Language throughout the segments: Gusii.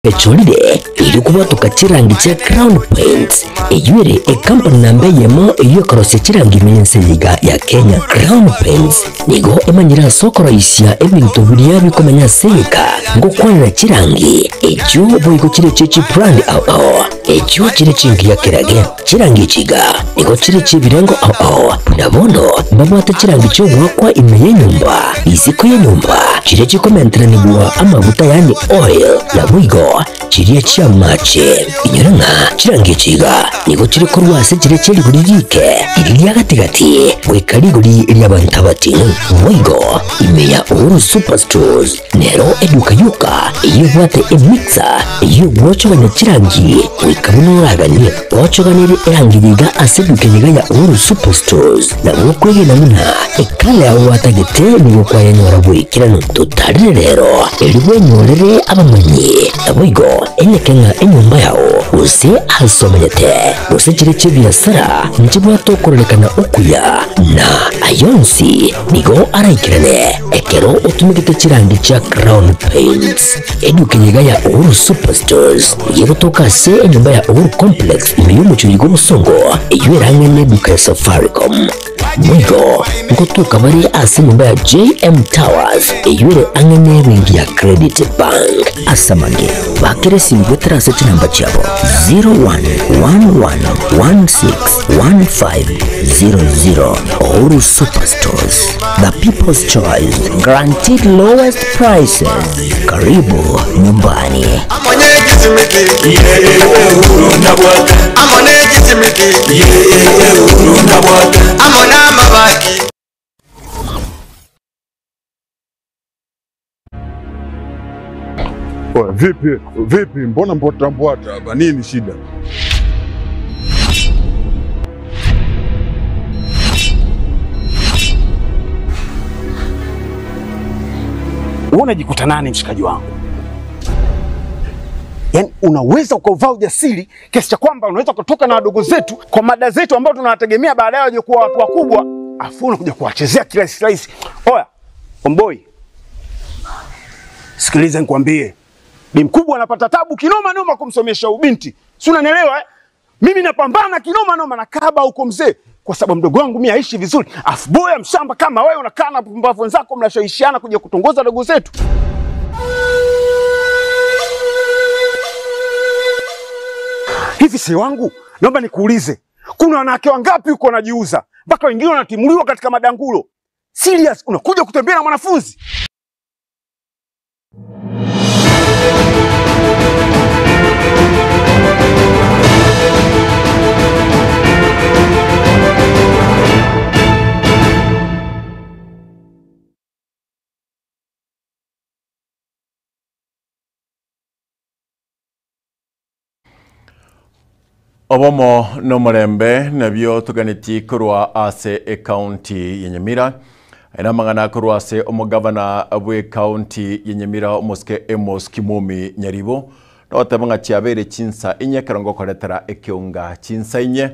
Echorire erio kobwatoka chirangi chia Crown Paints, eyio ere ekampani namba eyemo eyio ekorosia chirangi ime y'ense eye iga ya Kenya. Crown Paints nigo emanyire ase okoroisia ebinto biria bikomenya ase egeka ngokwanera chirangi echio boigo chire chie chibrand ao ao echio chire chingiya kerage. Chirangi echi iga nigo chire chi'ebirengo ao ao, buna bono mbabwate chirangi chi'ogoakwa ime y'enyomba, isiko y'enyomba, chiria chikomenteranigwa amaguta yaani oil, naboigo chiria chi'amache. Inyora ng'a chirangi echi iga nigo chire korwa ase chiria chie rigori riike, riria ria gati-gati, goika rigori ri'abanto abating'u. Boigo ime ya Uhuru Superstores Nero eduka yoka eyio ebwate emixer eyio egwochogania chirangi goika buna oraganie. Gwochoganirie erangi yiga ase eduka eyiga ya Uhuru Superstores nabo okwegena buna ekala yao gwatagete nigo kwayenyora boikeranu. Totarire rero erio bwenyorere abamanyi naboigo enyeke ng'a enyomba yao gose ase omanyete gose chire chi'ebiasara nchibwate okororekana okuya na ayonsi nigo araikerane. Ekero otumegete chirangi chia Crown Paints, eduka eye iga ya Uhuru Superstores nigo egotoka ase enyomba ya Uhuru Complex ime y'omochie oyo bw'obosongo, eyio ere ang'e n'eduka ya Safaricom. Boigo ngotoka bare ase enyomba ya JM Towers eyio ere ang'e n'ebenki ya Credit Bank. Ase amange, bakera esimi goetera ase chinamba chiabo 0111161500. Uhuru Superstores. The people's choice, guaranteed lowest prices. Karibu nyumbani. Oya, vipi vipi, mbona mbwata mbwata hapa? Nini shida? Wewe unajikuta nani mshikaji wangu? Yaani unaweza ukauvaa ujasiri kiasi cha kwamba unaweza kutoka na wadogo zetu kwa mada zetu ambao tunawategemea baadaye waje kuwa watu wakubwa, afu unakuja kuwachezea kirahisi rahisi. Oya, omboi, sikiliza nikwambie, bi mkubwa anapata tabu kinoma noma kumsomesha ubinti, si unanielewa eh? Mimi napambana kinoma noma na kaba huko mzee, kwa sababu mdogo wangu mimi aishi vizuri, afu boya mshamba kama wewe unakaa na pumbavu wenzako mnashawishiana kuja kutongoza dogo zetu. Hivi si wangu, naomba nikuulize, kuna wanawake wangapi huko wanajiuza mpaka wengine wanatimuliwa katika madangulo? Serious, unakuja kutembea na mwanafunzi? Obomo na omorembe nabio toganetie korwa ase ekaunti ya Nyamira. Aya namang'ana akorwa ase omogavana bw'ekaunti ya Nyamira omosike Amos Kimumi Nyaribo, nogoteba ng'a chiabeire chinsa inye ekero ngokoretera ekeunga chinsa inye.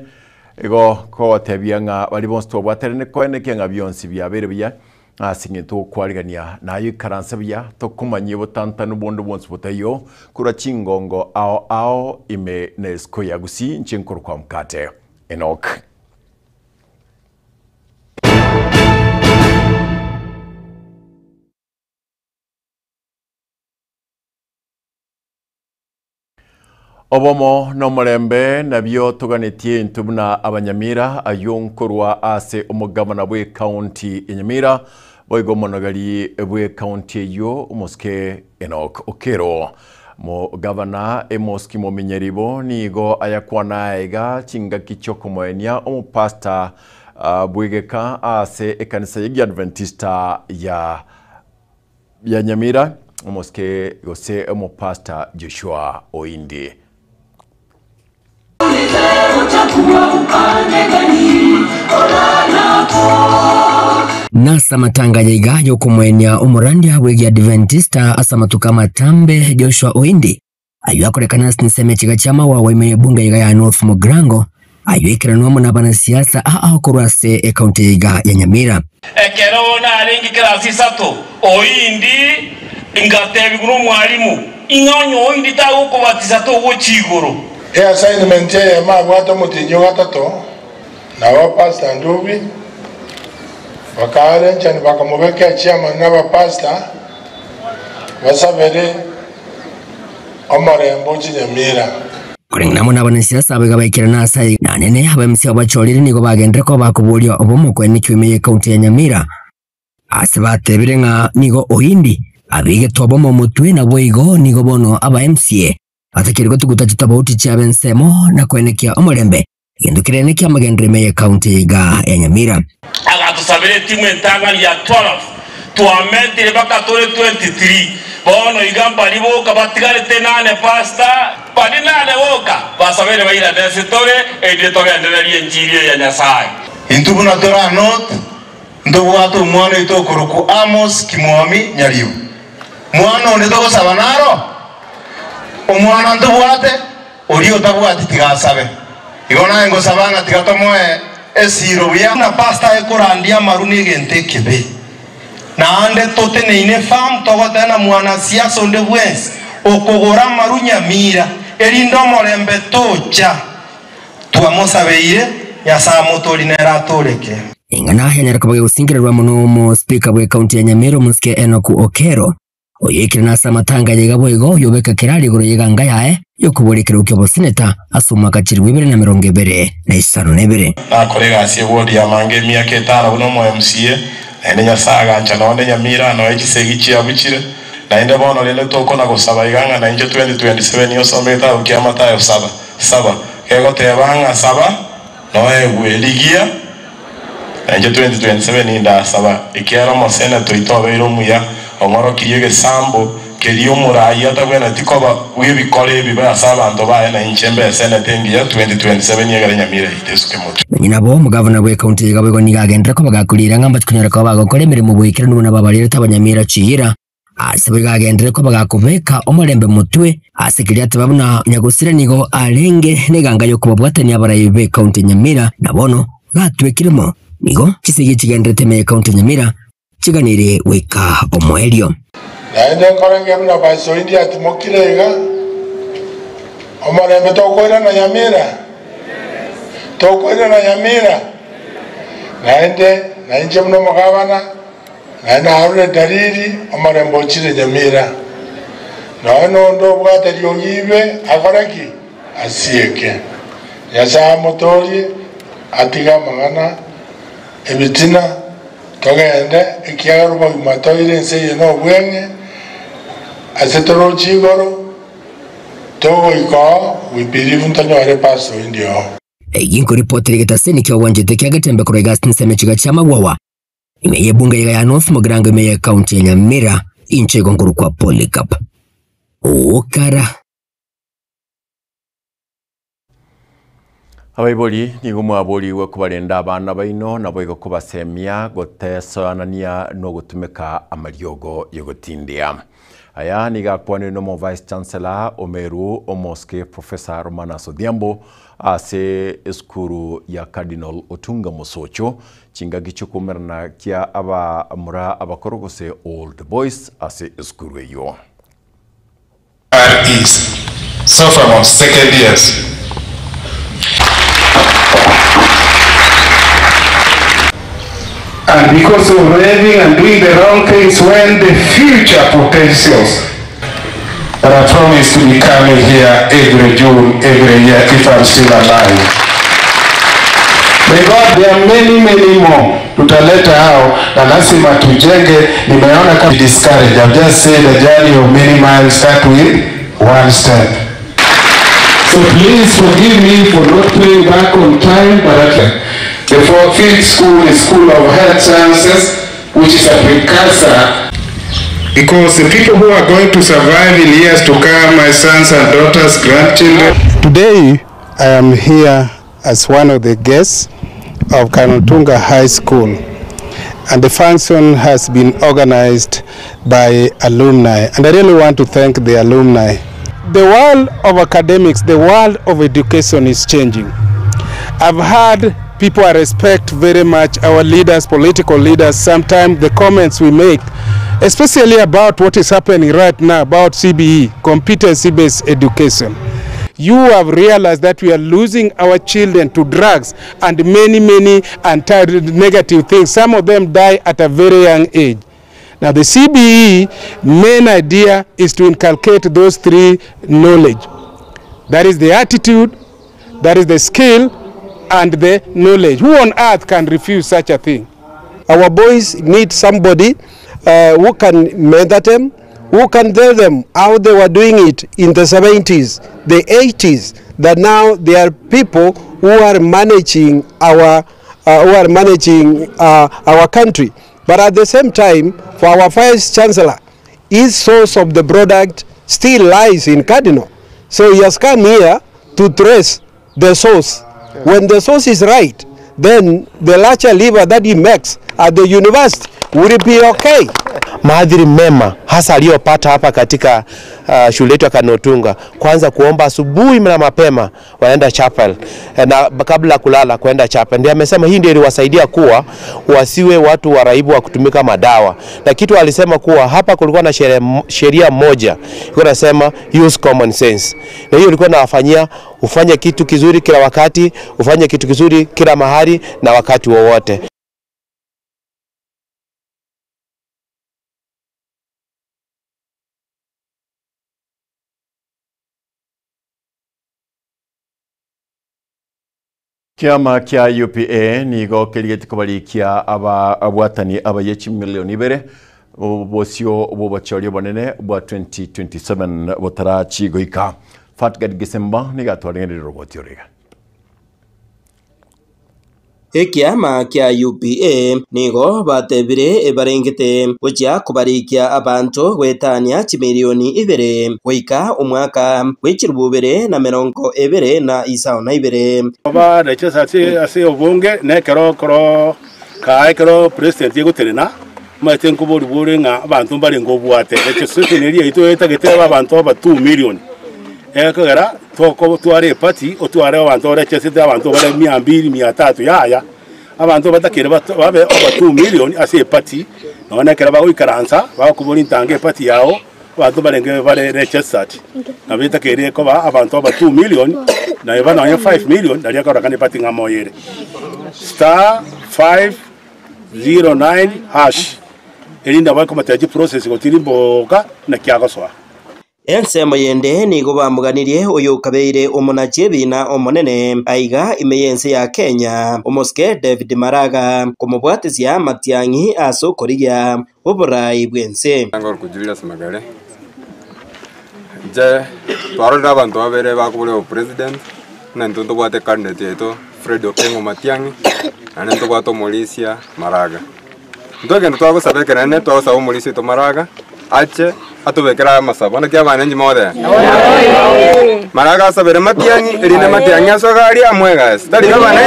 Igo kogotebia ng'a baria bonsi twabwaterane koenekia ng'a bionsi biabeire buya, Ase eng'encho togokwarigania naye oikaranse buya, tokomanyie botantanu bonde bwonsi botaiyo korwa chingongo ao ao ime na isiko ya Gusii inche nkorokwa Mkate Enock. Obomo na omorembe nabio toganetie intwe buna abanyamira, ayio nkorwa ase omogabana bw'ecounty ya Nyamira, boigo omonogari bw'ecounty eyio omosike Enock Okello. Mogavana Amos Kimominyeribo nigo ayakwana aya iga chingaki chiokomoenia omopastor bw'egeka ase ekanisa y'Egiadventista ya ya Nyamira, omosike gose omopastor Joshua Oindi. Nase amatanga aya iga y'okomoenia omorandia bw'Egiadventista ase amatuko amatambe Joshua Oindi, Ayio akorekana ase ensemo echiga chi'amagwagwa ime y'ebunge iga ya North Mugirango, ayio aikeranwe amo nabanasiasa aa korwa ase ekaunti eye iga ya Nyamira. Ekero narenge kerasi isato, oindi, ngatebigwa nomwalimu, Ing'a onye oindi tagokobatisa togochia igoro. Eassignment eyemo abwate omotienyi o gatato, nabo Pastor Ndubi bakaarenchani bakamobeka echairman na abapastor basabere omorembe o chinyamira. Korende amo nabanasiasa abo iga baikire ase aye, na nene abemisia bachorire nigo bagenderere koba bakoboria obomo kwenekio ime y'ecounty ya Nyamira. Ase batebire ng'a nigo Ohindi abigetwe obomo omotwe, naboigo nigo bono aba MCA batakeire gotuguta chitobauti chiabo ensemo na koenekia omorembe, egento keria nekiamagenderero ime y'ecounty eye iga ya Nyamira. Agatosabera etimu entang'ani ya 12, twamentire mpaka tore 23. Bono iga mbaria boka batigarete nane pastor, baria nane boka basabeire bairane ase tore, erinde togendererie enchiri eye ya Nyasae. Intwe buna tore Anot, ntobwate omwana oito okorokwa Amos Kimwami Nyaribo. Mwana onde togosaba naro? Omwana ntobwate, oria otabwati tiga asabe. Igo naye ngosaba ng'a tiga tomoe esiiro buya. Buna pastor aye amaru negento ekebe. Naende toteneine firm togoteba na mwanasiasa onde bwensi okogora amaru Nyamira erinde omorembe tocha. Twamosabeire, Nyasae amotorie nere atooreke. Eng'ana yanyare koba gegosingererwa mono omospika bw'ecounty ya Nyamira omosike Enock Okero oyoikire nase amatanga yaiga boigo oyobeka kerari igoro y'eganga yaye yokoboria ekerogo ki'oboseneta ase omwaka 2022. Nakora egasi eward ya Manga emiaka etano buna omo MCA, naende Nyasae agancha nonye Nyamira noe chisegi chiabuchire, naende bono rende tokona gosaba iga ng'a nainche 2027 osome egetabu kia Mathayo saba, saba, gegoteba ng'a saba noegwe, rigia, nainche 2027 ndasaba, ekiagera omoseneto oito obeire omuya, ong'orokirie egesambo keria omoraai atabwenereti koba bw'ebikora ebibe ase abanto baye na inche mbe eseneta engiya 2027 egere Nyamira yaito esuke motwe. Nonye nabo, omogavana bw'ecounty ya Igaboigo nigo agenderere koba gakorira ng'a mbache konyora koba bagokora emeremo boikeranu buna babarerete abanyamira chiira. Ase boigo agenderere koba gakobeka omorembe motwe ase keria ateba buna nyagosira nigo arenge neganga y'okobabwatania abarai b'ecounty ya Nyamira na bono gatwekire mo. Nigo chisegi chigendererete ime y'ecounty ya Nyamira chiganeirie goika omoerio. Naende nkorenge buna Baesoindi atimokire iga, Omorembe tokoirana Nyamira? Tokoirana Nyamira? Naende nainche buna omogabana, naende narure dalili, omorembe ochire Nyamira. Nonya nonde obwate riogi ibe akore ki? Asieke. Nyasae amotoorie, atige amang'ana ebitina, Togende, ekiagera obogima toire ense eye nobweng'e, ase toroche igoro, togoika oo, we believe ntonyore pastor indi oo. Eyio nkoripotera egetaseni ki'ogwanchete kia Getembe korwa iga ase chinsemo chiga chi'amagwawa, ime y'ebunge iga ya North Mugirango ime y'ecounty ya Nyamira, inche igo nkorokwa Polycarp Okara. Abaibori, nigo mwaborigwe kobarenda abana baino, naboigo kobasemia gotesoanania nogotumeka amariogo y'ogotindia. Aya nigo akwanire nomo Vice Chancellor o Meru Omosike Professor Romanus Odhiambo ase esukuru ya Cardinal Otunga Mosocho chingaki chi'okoumerana kia abamura abakoro gose Old Boys ase esukuru eyio. REs, Sophomores, second years. And because of raving and doing the wrong things when the future potentials that I promise to be coming here every June, every year if I'm still alive. May God, there are many, many more. Tutaleta hao na lazima tujenge. Nimeona kama discourage. I've just said a journey of many miles start with one step. So please forgive me for not paying back on time, but at the fourth, fifth school is School of Health Sciences, which is a precursor. Because the people who are going to survive in years to come, my sons and daughters, grandchildren. Today, I am here as one of the guests of Cardinal Otunga High School, and the function has been organized by alumni, and I really want to thank the alumni. The world of academics, the world of education is changing. I've heard people I respect very much, our leaders, political leaders, sometimes the comments we make especially about what is happening right now about CBE, competency based education. You have realized that we are losing our children to drugs and many, many anti negative things. Some of them die at a very young age. Now, the CBE main idea is to inculcate those three knowledge. That is the attitude, that is the skill, and the knowledge. Who on earth can refuse such a thing? Our boys need somebody who can mentor them, who can tell them how they were doing it in the 70s, the 80s, that now there are people who are managing our, who are managing our country. But at the same time, for our vice chancellor, his source of the product still lies in Cardinal. So he has come here to trace the source. When the source is right, then the larger lever that he makes at the university will be okay. Maadhiri mema hasa aliyopata hapa katika shule yetu ya Kanotunga, kwanza kuomba asubuhi na mapema wanaenda chapel na kabla kulala kwenda chapel. Ndiye amesema hii ndio iliwasaidia kuwa wasiwe watu waraibu wa kutumika madawa, na kitu alisema kuwa hapa kulikuwa na sheria moja ilikuwa inasema use common sense, na hiyo ilikuwa inawafanyia ufanye kitu kizuri kila wakati, ufanye kitu kizuri kila mahali na wakati wowote. Kiama kia UPA nigo kirigeti kubarikia aba abwatani abayechi milioni bere bosio bobachorio bonene bwa 2027 botarachi goika Fatgad Gisemba nigatwarengerera roboti orega. Ekiama kia UPA nigo batebire ebarengete gochia kubarikia abantu gwetania chimilioni ibere goika omwaka gwechirububere na merongo ebere na isao na ibere ba rechesa ase ase obonge nekero koro kae kero president yegoterena maite nkobori bore ng'a abantu mbare ngobwate echesese neria ito etagete abantu ba 2 million ekogera toko tware party otware abantu orechesete abantu bare 200 300 yaya abantu batakere babe over 2 million ase party none kera bagoikaransa bakubori ntange party yao abantu barenge bare rechesat na bitakere ko ba abantu ba 2 million na eba na 5 million ndaria kora kane party ngamoyere star 509 hash erinda bakomateji process gotirimboka na kyagoswa. Ensemo yende nigo bamuganirie uyu kabeire omunachebi na omonene aiga imeyense ya Kenya omoske David Maraga kumubwatisia Matiang'i aso korigia oburai bwense ngor kujulia samagare je twarora abantu babere bakubule president na ntuntu bwate candidate yetu Fred Okengo Matiang'i na ntuntu bwato Molisia Maraga ntogenda twagusabekera ne twagusaba Molisia to Maraga ache atubekera masabo na kiabana nji mode Maraga sabere Matiang'i erine Matiang'i asogari amwega tari abana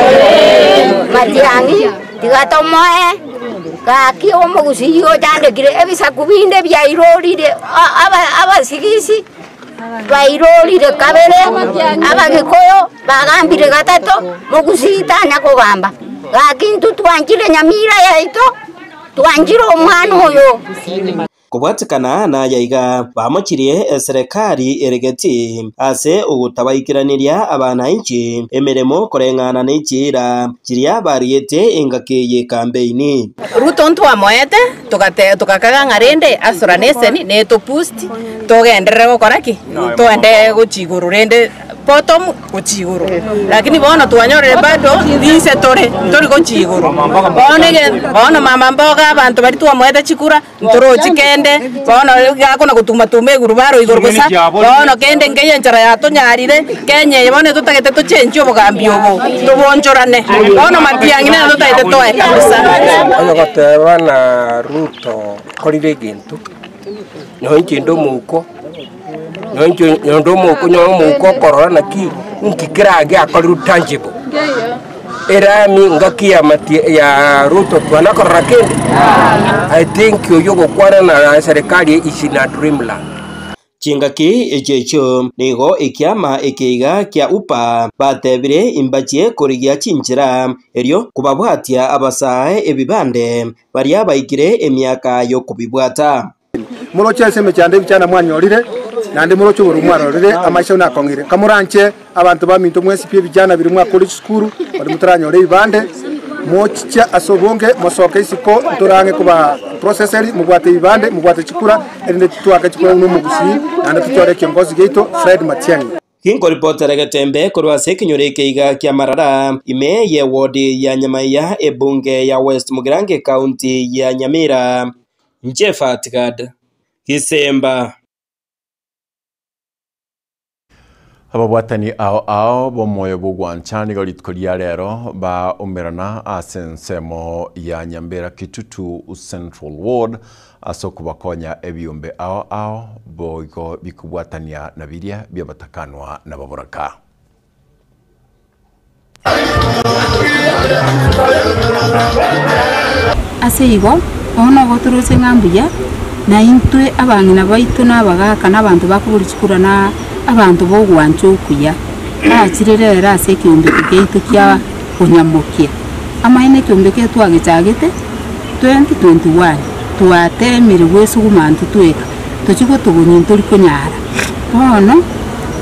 Matiang'i tigatomoe gaki omogusiyo jandekire ebisaku binde byairorire abasigisi bairorire kabere abagikoyo bagambire gatato mogusitanya kugamba gaki ntu twanjire Nyamira yaito twanjire omwana oyo. Kubwatikana na yaiga bamochirie eserikali eregeti ase ogutabaikiraniria abananchi emiremo koreng'ana nechira chiria bariete engaki ye kampeini. Ruto ntwamoete tukakaga ng'arende asora neseni netupusti tugenderere gokora ki tuende gochiguru rende bottom gochiguru lakini bono twanyorere bado nise tore tori gochiguru bono bono mama mboga abantu bari twamoete chikura ntorochi kende bono gakona gutuma tume iguru baro iguru gusa bono kende ngeye enchara yatonyarire kenye bono tutagete tuchenji obogambi obo tubonchorane bono Matiang'i nere tutagete toe kabisa. Oyo goteba na Ruto korire gintu nyoinchi ndo muko nyoinchi ndo muko nyo muko korora na ki nkikirage akoriru tangible erami ngaki ya mati ya Ruto twana korora kende. I think yoyo gokwana na serikali is in a dreamland. Chingaki echio echio nigo ekiama ekeiga kia UPA batebire imbachie korigia chinchera erio kobabwatia abasae ebibande baria baikire emiaka y'okobibwata. Moroche ase emechando ebichana mwanyorire, naende moroche obororo mwarorire, amaiso nakong'ire. Kamoranche abanto baminto mwensi pi ebichana biria mwakore chisukuru, baria motaranyore ebibande, mochiche ase obonge, mosoke isiko, ntorang'e koba processeri, mobwate ebibande, mobwate chikura, erinde titwake chikura buna omogusii, naende tochore ekiongozi giaito Fred Matiang'i. Ginkoripotera Getembe korwa ase ekenyoro eke iga kia Marara, ime ye ward ya Nyamaiya, ebunge ya West Mugirango ecounty ya Nyamira. Inche Fatgad Gisemba. Ababwatani ao ao b'omoyo bw'ogwancha nigo rituko ria rero baumerana ase ensemo ya Nyambera Kitutu Central Ward ase okobakonya ebiombe ao ao boigo bikobwatania na biria bi'abatakanwa na baboraka. Ase igo, bono ogotorose ng'a mbuya, na intwe abang'ina baito na abagaaka na abanto bakoboria chikura na abanto b'ogwancha okuya, bachire rero ase ekeombeko kiaito kia konyamokia. Amaene ekeombe eke twagechagete 2021, twateemire gwesuguma intwe tweka, tochia gotogonya ntori konyara. Bono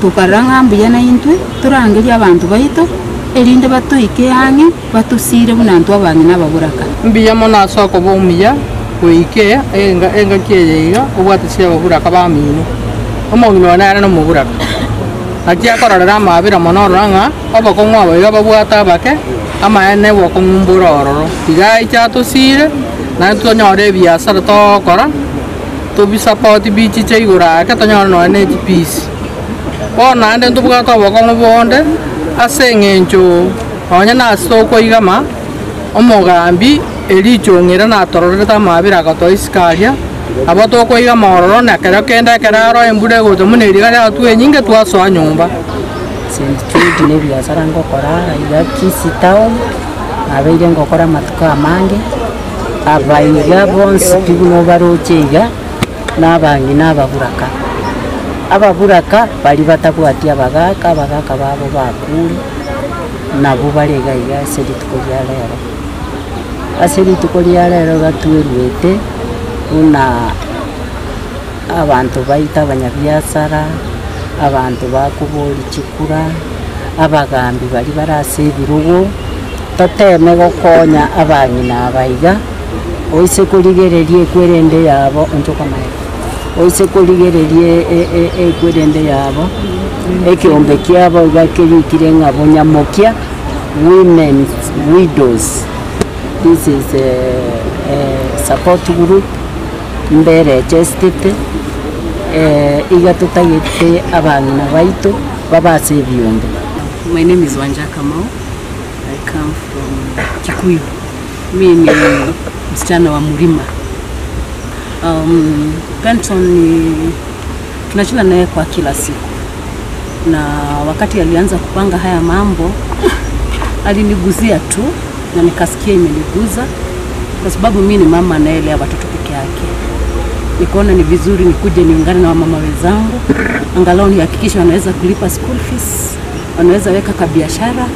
tokarora ng'a mbuya naintwe torangerie abanto baito, erinde batoike ang'e, batosiire buna intwe abang'ina ababoraka. Mbuya mono ase okoba omuya goika engaki eye iga obwate chiababuraka bamino. Omong'ina oyo nere nomoburaka, naki akororera amaabera mono orora ng'a obokong'u obo iga babwate abake, amaene obokong'u mbore ororo. Tiga aiche atosiire, naende tonyore ebiasara togokora. Tobisapoti bichiche igoro ake tonyore nonya ne chipisi. Bono naende ntobwate obokong'u bonde ase eng'encho nonya nase tokoigama, omogambi erichong'ira natororerete amabera agatoa isiko aria, nabo tokoigama ororo na kero kende ekero aro embura egocha buna eria yatwa enyinge twasoa nyomba. St. Jude nebiasara ngokora iga Kisii town, nabeire ngokora amatuko amange. Abaiga bonsi pi buna obaroche iga, nabang'ina ababuraka. Ababuraka baria batabwati abagaaka, abagaaka babo bakure, nabwo bare iga iga ase rituko ria rero. Ase rituko ria rero iga tweruete buna abanto baito abanyabiasara, abanto bakoboria chikura, abagambi baria bare ase ebirogo, toteme gokonya abang'ina aba iga, oise korigereria ekwerende yabo onchoka magega, oise korigereria ekwerende yabo, ekeombe kiabo iga kerikire ng'a bonyamokia women's widows, this is a support group. Mbere echesitete, iga totagete abang'ina baito babe ase ebiombe. My name is Wanja Kamau. I come from Kikuyu. Mi ni msichana wa mlima. Um, Benson ni tunashinda naye kwa kila siku, na wakati alianza kupanga haya mambo aliniguzia tu na nikasikia imeniguza kwa sababu mi ni mama anayelea watoto peke yake. Nikaona ni vizuri nikuje niungane na wamama wenzangu, angalau nihakikishe wanaweza kulipa school fees, wanaweza weka kabiashara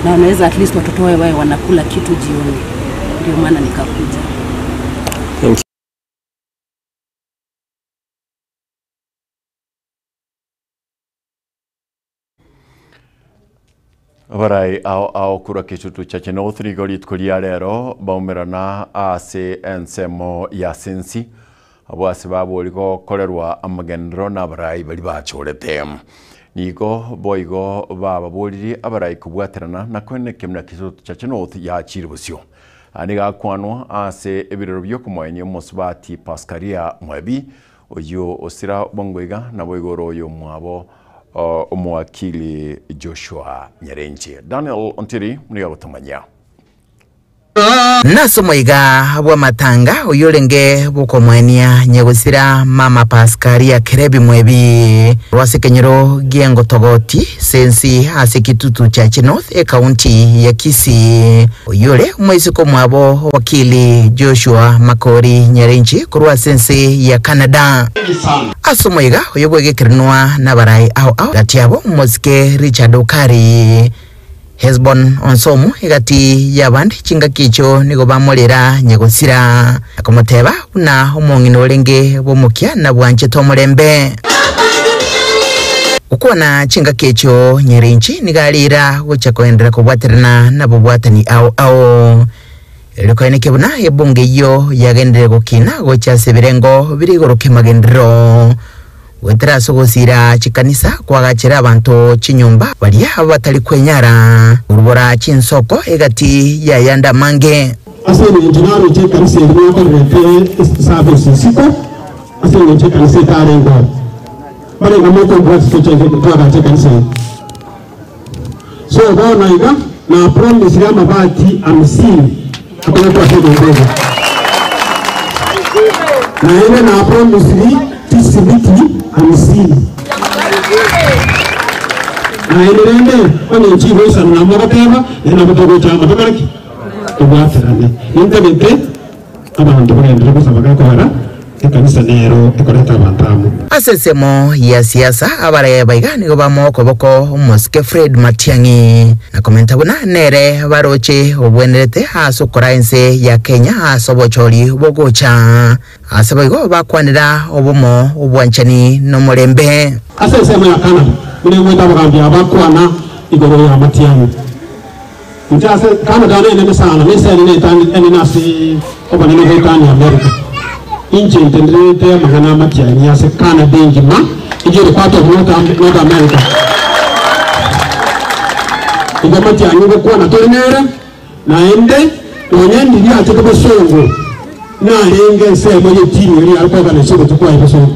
na wanaweza at least watoto wao wawe wanakula kitu jioni. Ndio maana nikakuja. Abarai ao ao korwa Kitutu Church North nigo rituko ria rero baumerana ase ensemo ya Sensi abwo ase babori gokorerwa amagenderero na abarai baria bachorete. Nigo boigo bababoririe abarai kobwaterana na koenekia buna Kitutu Church North yachire bosio. Aya nigo akwanwa ase ebirero biokomoenia omosubati Paskaria Mwebi oyio osira bwango iga naboigo ore oyomwabo Omowakili Joshua Nyarenche. Daniel Ontiri nigo agotomanyia. Nase omoiga bw'amatanga oyorenge bw'okomoenia nyagosira mama Paskaria Kerebi Mwebi korwa ase ekenyoro gi'Engotogoti Sensi ase Kitutu Chache North ekaunti ya Kisii. Oyore omoiseke omwabo Wakili Joshua Makori Nyarenchi korwa ase ense ya Canada. Ase omoiga oyo bw'egekerenwa nabarai ao ao gati yabo omosike Richard Okari, Hesbon Onsomu egati y'abande chingaki echio nigo bamorera nyagosira na komoteba buna omong'ina orenge bw'omokia na bwanchete omorembe. Gokwana chingaki echio Nyarenchi nigo arira gocha koenderera kobwaterana nabobwatani ao ao. Erio koeneke buna ebunge eyio yagenderire gokina gocha ase ebirengo bire igoro kemagenderero. Goetera ase ogosiira chikanisa koagachere abanto chinyomba baria batari kwenyara, korubora chinsoko egati y'ayande amange. Ase engencho naroche ekanisa eria mwakorerete eservice isiko, ase engencho ekanisa etarenge oo. Barenge mokobwati toche twagacha ekanisa eye. So bono iga na promisire amabati hamsini akobekwa ase enyomba eye. Naende na promisiri chisimiti hamsini. Naende rende onye nchigoisana nabo mogoteba, naende nabo togocha amo tokore ki? Tobwaterane. Nintagete abanto bagenderere gosaba gekogera Ekanisa nero ekoreta abanto amo. Ase ensemo ya siasa abaraya baiga nigo bamoa okoboko omosike Fred Matiang'i na komenta buna nere baroche obwenerete ase okoraa ense ya Kenya ase obochori bogocha. Ase boigo bakwanera obomo, obwanchani na omorembe. Ase ensemo ya Canada buna egwete abagambi aba bakwana igoro ya Matiang'i. Inche ase Canada nenene sana, nense enene enene ase obonene goetania America. Inche ntendererete amang'ana amatianyi ase Canada engima, inche ere part of North, North America. Igo amatianyi ngokwana tore nere, naende nonya ndiria achete bosongo, narenge ensemo ye team eria yare koorganize obotuko kwaye bosongo,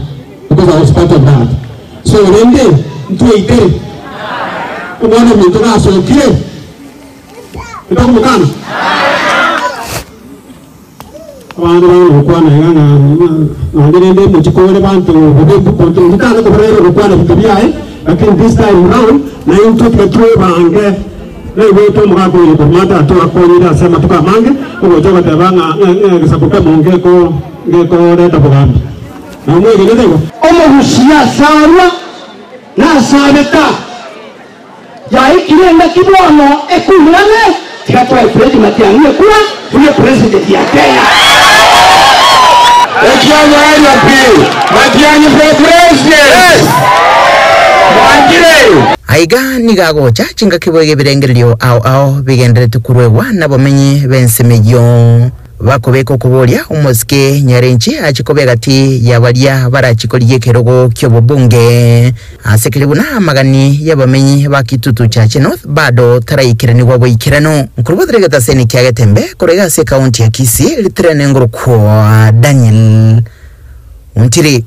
because I was part of that. So rende ntweitere, omwana ominto nasokire, ntokomokana? Abande bang'ana gokwana iga ng'a nonye rende omochiko ore banto bobe mbukonto ntitana kobarera gokwana binto biaye, lakini this time round naintwe tiga twebange naigwete omogaka oyo korwa Matatu akonyire ase amatuko amange ogocha ogoteba ng'a egesaku kemo ngeko ngekoreta bogambi. Nabo mwegenete igo? Omogusia asarwa na asabeta, Yaikire engaki bono ekumurane, tiga toe Fred Matiang'i ekura buna president ya Kenya. Ekiagera pi Matiang'i for president! Mwanchire? Aiga nigo agocha chingaki boigo ebirengererio ao ao bigenderete koruegwa nabamenyi b'ensemo eyio. Bakobeka okoboria omosike nyarenchi ache koba egati ya baria barache korigia ekerogo ki'obobunge. Ase keria buna amagani y'abamenyi ba Kitutu Chache North bado taraikeranigwa boikeranu. Nkorobotera egetaseni kia Getembe korwa iga ase ekaunti ya Kisii ritirane ngorokwa Daniel Ontiri.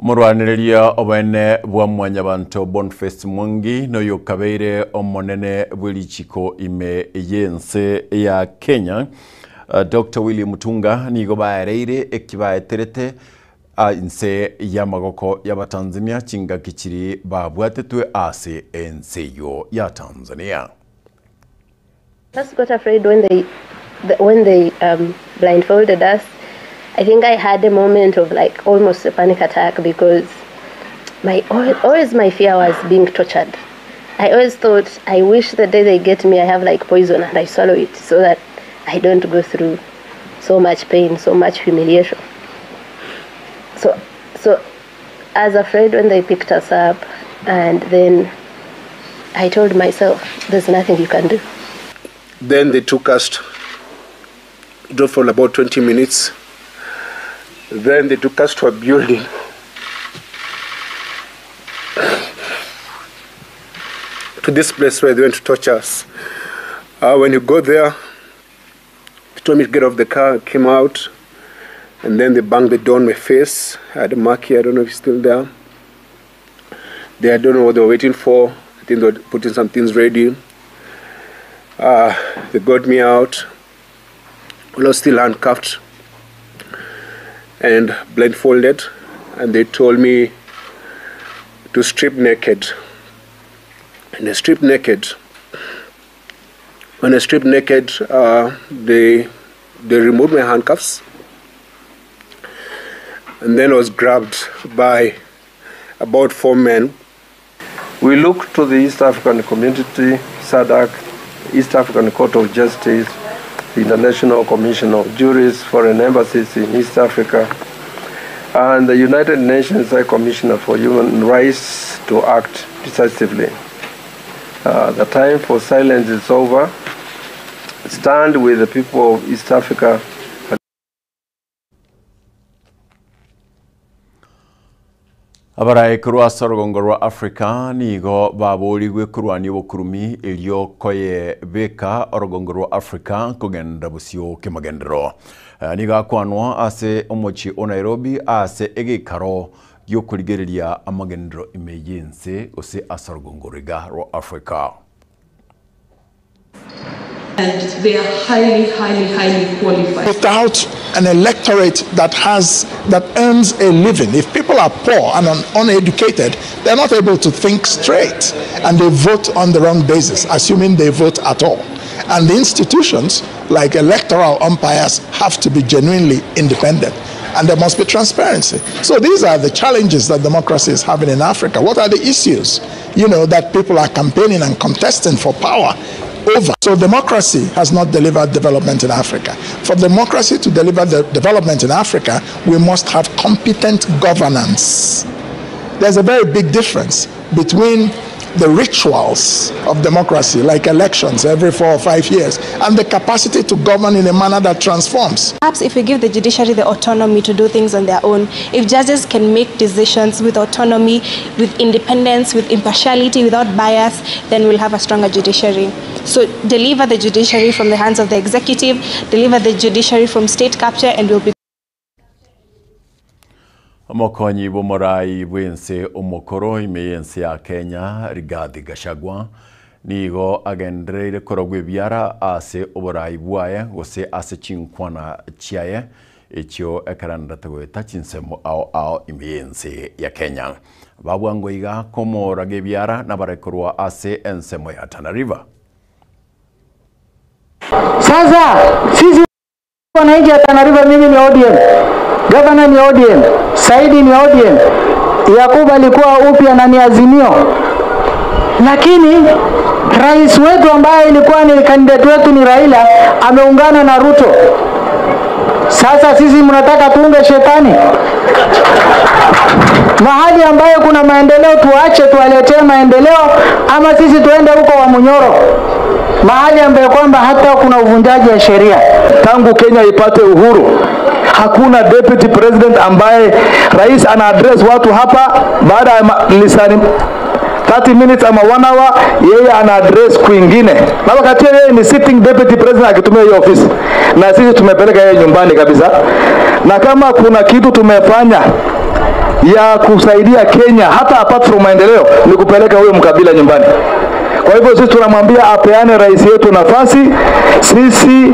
Omorwanereria oboene bwa mwanyabanto Boniface Mwangi noyo okabeire omonene bw'erichiko ime y'ense ya Kenya. Dr William Mutunga nigo baereire eki baeterete inse y'amagoko y'Abatanzania chingaki chiri babwatetwe ase ense eyio ya Tanzania. First got afraid when they when they um, blindfolded us. I think I had a moment of like almost a panic attack because my always my fear was being tortured. I always thought I wish the day they get me I have like poison and I swallow it so that I don't go through so much pain, so much humiliation. So so I was afraid when they picked us up and then I told myself there's nothing you can do. Then they took us, drove for about 20 minutes. Then they took us to a building. To this place where they went to torture us. When you go there, they told me to get off the car, came out, and then they banged the door on my face. I had a mark here, I don't know if it's still there. They, I don't know what they were waiting for. think they were putting some things ready. Uh, they got me out. I was still handcuffed and blindfolded, and they told me to strip naked. And I stripped naked. When I stripped naked, uh, they they removed my handcuffs, and then I was grabbed by about four men. We look to the East African Community, SADC, East African Court of Justice, the International Commission of Jurists, foreign embassies in East Africa, and the United Nations High Commissioner for Human Rights to act decisively. Uh, the time for silence is over. Stand with the people of East Africa. Abarai korwa ase orogongo rwa Africa nigo baborigwe korwania obokurumi erio koyebeka orogongo rwa Africa kogenda bosio kemagenderero. Eh, nigo akwanwa ase omochie o Nairobi ase egekaro giokorigereria amagenderero ime yense gose ase orogongo riga rwa Africa. And they are highly, highly, highly qualified. Without an electorate that has that earns a living, if people are poor and uneducated, they're not able to think straight, and they vote on the wrong basis, assuming they vote at all. And the institutions, like electoral umpires, have to be genuinely independent, and there must be transparency. So these are the challenges that democracy is having in Africa. What are the issues, you know, that people are campaigning and contesting for power over? So democracy has not delivered development in Africa. For democracy to deliver the development in Africa, we must have competent governance. There's a very big difference between the rituals of democracy, like elections every 4 or 5 years, and the capacity to govern in a manner that transforms. Perhaps if we give the judiciary the autonomy to do things on their own, if judges can make decisions with autonomy, with independence, with impartiality, without bias, then we'll have a stronger judiciary. So deliver the judiciary from the hands of the executive, deliver the judiciary from state capture, and we'll be Omokonyi bw'omorai bw'ense omokoro ime y'ense ya Kenya Rigathi Gachagua nigo agendereire korogwa ebiara ase oborai bwaye gose ase chinkwana chiaye echio ekeranderete goeta chinsemo ao ao ime y'ense ya Kenya. Babwango iga komoraga ebiara nabarekorwa ase ensemo ya Tana River. Sasa sisi wananchi wa Tana River, mimi ni ODM, gavana ni ODM, Saidi ni ODM, Yakubu alikuwa upya na ni Azimio, lakini rais wetu ambaye ilikuwa ni kandidati wetu ni Raila ameungana na Ruto. Sasa sisi mnataka tuunge shetani? Mahali ambayo kuna maendeleo tuache tuwaletee maendeleo, ama sisi tuende huko Wamunyoro, mahali ambayo kwamba hata kuna uvunjaji wa sheria. Tangu Kenya ipate uhuru hakuna deputy president ambaye rais ana address watu hapa baada ya lisani 30 minutes ama 1 hour, yeye ana address kwingine, na wakati huo yeye ni sitting deputy president akitumia hiyo ofisi, na sisi tumepeleka yeye nyumbani kabisa. Na kama kuna kitu tumefanya ya kusaidia Kenya hata apart from maendeleo ni kupeleka huyo mkabila nyumbani. Kwa hivyo sisi tunamwambia apeane rais yetu nafasi sisi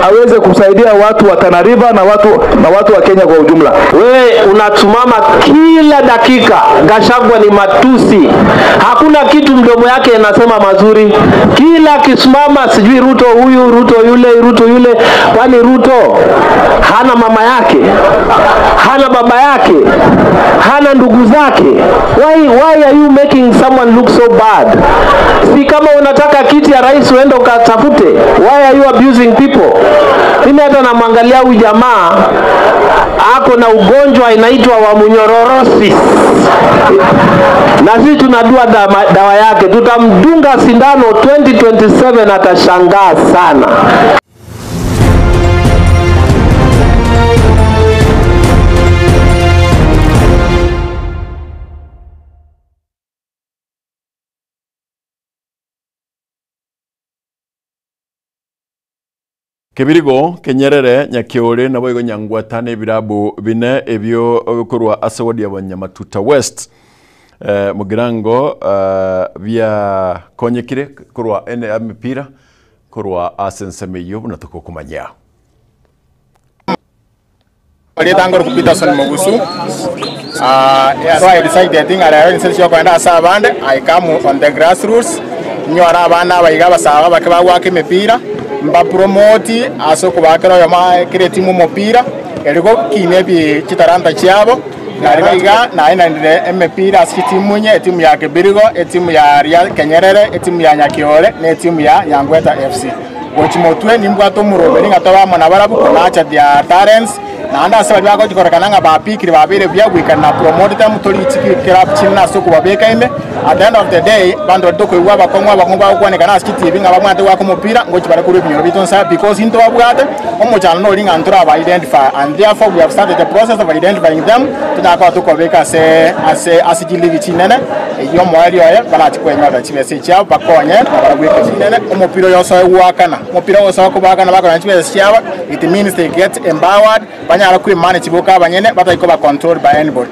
aweze kusaidia watu wa Tana River na watu, na watu wa Kenya kwa ujumla. Wewe unatumama kila dakika, Gachagua ni matusi, hakuna kitu mdomo yake inasema mazuri. Kila akisimama sijui Ruto huyu, Ruto yule, Ruto yule. Kwani Ruto hana mama yake, hana baba yake, hana ndugu zake? Why, why are you making someone look so bad? Si kama unataka kiti ya rais uende ukatafute. Why are you abusing people? Mimi hata namwangalia huyu jamaa ako na ugonjwa inaitwa wamunyororosis, na sisi tunajua dawa yake. Tutamdunga sindano 2027 atashangaa sana. Kebirigo Kenyerere Nyakiore nabo igo Nyangwata na ebirabu bine ebio bikorwa ase ward ya Banyamatuta West. Eh, Mugirango eh, biakonyekire korwa ene emepira korwa ase ensemo eyio buna togokomanyia. Erieta ngoro Peterson Mogusu. Ah, so I decided ng'a rero inse chiokoenda ase abande, I come on the grassroots, nyore abana abaiga abasaaba abake bagwaka emepira, mbapromote ase okobakera oyomo kera etimu omopira, erio gokina ebi chitalanta chiabo, Narigo iga naenanire emepira ase chitimu inye, etimu ya Kibirigo, etimu ya Ria Kenyerere, etimu ya Nyakiore, na etimu ya Nyangweta FC. Gochia motwe nimbwate omoroberi ng'a tobe amo nabarabwo konacha their talents, naende ase baria bagochia korekana ng'a bapikire babeire buya we can promote them torichi club chinene ase okobabeka ime. At the end of the day, abanto baria tokoigwa abakong'u abakong'u bagokwanekana ase chitibi ng'a babwate goaka omopira, ngochia bare korwa ebinyoro biaito nsa because intobabwate, omochando noria ng'a ntoraba identify and therefore we have started the process of identifying them, tonyare koba tokobabeka ase ase ase chiligi chinene, eyio omoerio oye barachi kwenyorera chibesa echiabo bakonye nabarabwo ekenyoro chinene. Omopira oyo osoe goakana, omopira osoe kobaakana bakonyora chibesa chiabo, it means they get empowered, banyare kwemanage boka abanyene batari koba controlled by anybody.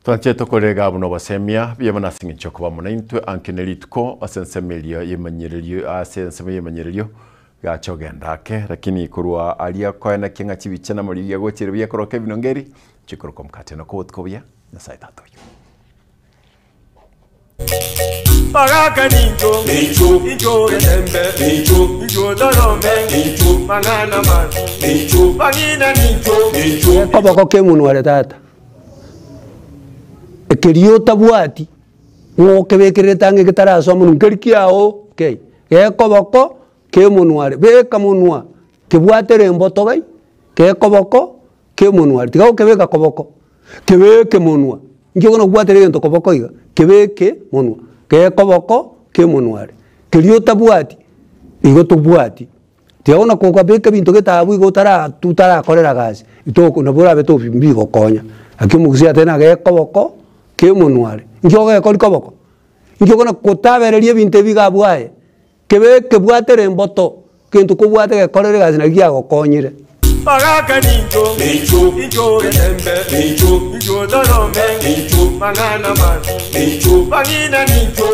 Twanchete okorega buna obosemia buya mono ase eng'encho y'okoba amo naintwe anke ne rituko ase ensemo eria y'emanyererio ase ensemo y'emanyererio gacha ogenda ake lakini korwa aria koenekia ng'a chibicha na amariga gochire buya koroka ebinongo eri chikoroka omokate na kobotuko buya Nyasaye tata oyio. Bagaka nincho, incho getembe, incho torome, mang'ana mabi, bang'ina nincho. Koboko kemonwa are tata, ekeria otabwati, ng'o okebekererete ang'e getarasoa monwe nkeri kiago kei, gekoboko kemonwa are, beka monwa, kebwatere emboto gai, gekoboko kemonwa are, tiga gokebeka koboko, kebeke monwa, inki okona kobwatera egento koboko iga, kebeke monwa, gekoboko kemonwa are, keria otabwati, igo tobwati. Tiga bono kobeka ebinto gete abwo igo otara otarakorera gasi, itoko nabo orabe tobi mbigokonya. Lakini omogusii ateba ng'a gekoboko kemonwa are, inki ogekori koboko? Inki okona kotabereria ebinto ebi iga abwo aye, kebe kebwatere emboto, gento kobwate gekorere egasi nari giagokonyire. Bagaka nincho, incho getembe, incho torome, mang'ana mabi, bang'ina nincho.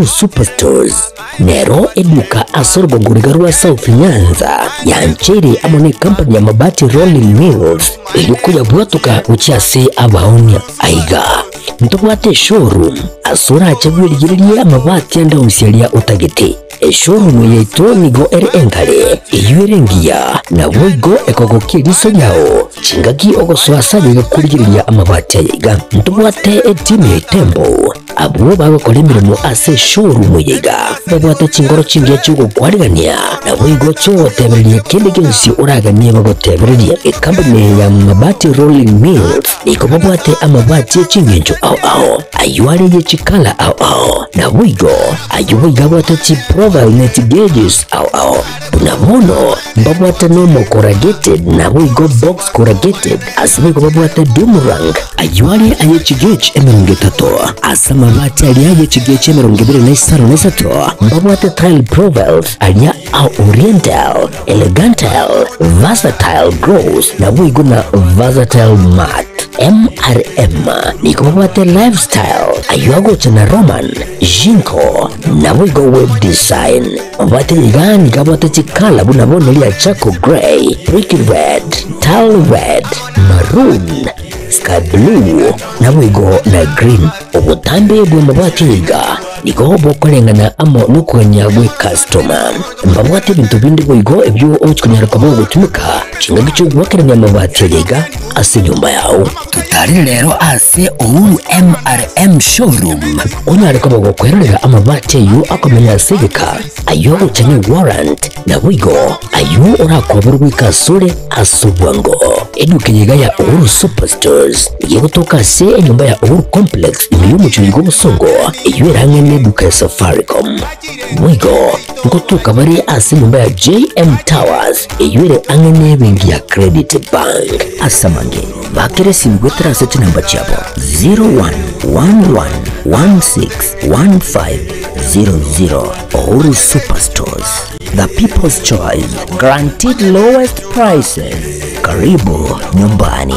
Superstores nero eduka ase orogongo riga rwa South Nyanza yancheire amo ne company ya Mabati Rolling Mills erio koyabwatoka gochia ase abaonia. Aiga ntobwate eshowroom ase orache bwerigererie amabati ande onsi aria otagete. Eshowroom yaito nigo ere enkare, eyio ere engiya, naboigo ekogokia eriso riao chingaki ogosoa ase ayaiga korigereria amabati ayaiga. Ntobwate etimu ya Itembo Abwo bagokora emeremo ase eshowroom eye iga, babwate chingoro chingiya chi'ogokwarigania, naboigo chi'ogotebereria kende gionsi oraganie bagotebererie. Ekampuni eye ya Mabati Rolling Mills nigo babwate amabati e chingencho ao ao, ayio are ye chikala ao ao, naboigo ayio boigo abwate chiprofile ne chigauges ao ao. Buna bono mbabwate nomo corrugated naboigo box corrugated, ase boigo babwate doom rank, ayio are aye chigauge 30, ase amabati aria aye chigauge 23 mbabwate tile profiles aria a oriental, elegantal, versatile gloss naboigo na versatile matte. MRM nigo babwate lifestyle, ayio agocha na Roman, Jinko, naboigo web design. Obwate iga nigo abwate chikala buna bono ria charcoal grey, brick red, tile red, maroon, sky blue, naboigo na green. Obotambe bw'amabati iga nigo bokoreng'ana amo nokogania gw'ecustoma. Mbabwate ebinto binde boigo ebio ogochi konyara koba ogotumeka chingaki chi'ogoakerania amabati aya iga ase enyomba yao. Totarire rero ase Uhuru MRM Showroom onyare koba gokwerorera amabati ayio akomenya ase egeka, ayio agocha ne warrant, naboigo ayio orakoberwe goika asore ase obwango. Eduka eye iga ya Uhuru Superstores nigo egotoka ase enyomba ya Uhuru Complex ime y'omochie oiga obosongo, eyio ere ang'e neduka ya Safaricom. Boigo ngotoka bare ase enyomba ya JM Towers eyio ere ang'e nebenki ya Credit Bank. Ase amange, bakera esimi goetera ase chinamba chiabo 0111161500. Uhuru Superstores, the people's choice, guaranteed lowest prices. Karibu nyumbani.